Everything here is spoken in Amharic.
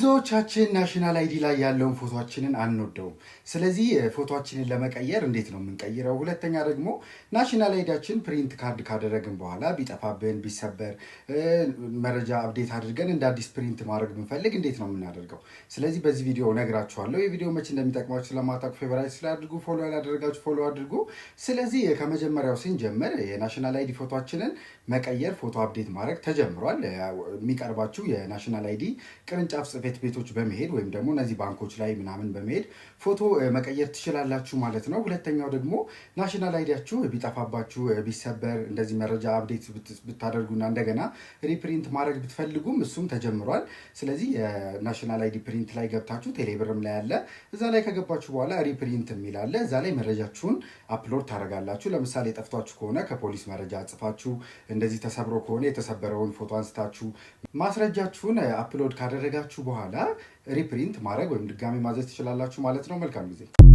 ብዙዎቻችን national ID ላይ ያለውን ፎቶችንን አንወደውም። ስለዚህ ፎቶችንን ለመቀየር እንዴት ነው የምንቀይረው? ሁለተኛ ደግሞ national ID ያችን print ካርድ ካደረግን በኋላ ቢጠፋብን፣ ቢሰበር፣ መረጃ update አድርገን እንደ አዲስ print ማድረግ ብንፈልግ እንዴት ነው የምናደርገው? ስለዚህ በዚህ ቪዲዮ እነግራችኋለሁ። ይህ ቪዲዮ መቼ እንደሚጠቅማችሁ ስለማታውቁ favorite ስላድርጉ፣ follow ያላደረጋችሁ follow አድርጉ። ስለዚህ ከመጀመሪያው ስንጀምር የ national ID ፎቶችንን መቀየር፣ ፎቶ update ማድረግ ተጀምሯል። የሚቀርባችሁ የ national ID ቅርንጫፍ ጽሕፈት ቤቶች በመሄድ ወይም ደግሞ እነዚህ ባንኮች ላይ ምናምን በመሄድ ፎቶ መቀየር ትችላላችሁ ማለት ነው። ሁለተኛው ደግሞ national ID ያችሁ ቢጠፋባችሁ፣ ቢሰበር፣ እንደዚህ መረጃ update ብታደርጉና እንደገና reprint ማድረግ ብትፈልጉም እሱም ተጀምሯል። ስለዚህ የ national ID print ላይ ገብታችሁ፣ ቴሌብርም ላይ አለ። እዛ ላይ ከገባችሁ በኋላ reprint የሚል አለ። እዛ ላይ መረጃችሁን upload ታደርጋላችሁ። ለምሳሌ ጠፍቷችሁ ከሆነ ከፖሊስ መረጃ ጽፋችሁ፣ እንደዚህ ተሰብሮ ከሆነ የተሰበረውን ፎቶ አንስታችሁ ማስረጃችሁን upload ካደረጋችሁ በኋላ reprint ማድረግ ወይም ድጋሚ ማዘዝ ትችላላችሁ ማለት ነው። መልካም ጊዜ።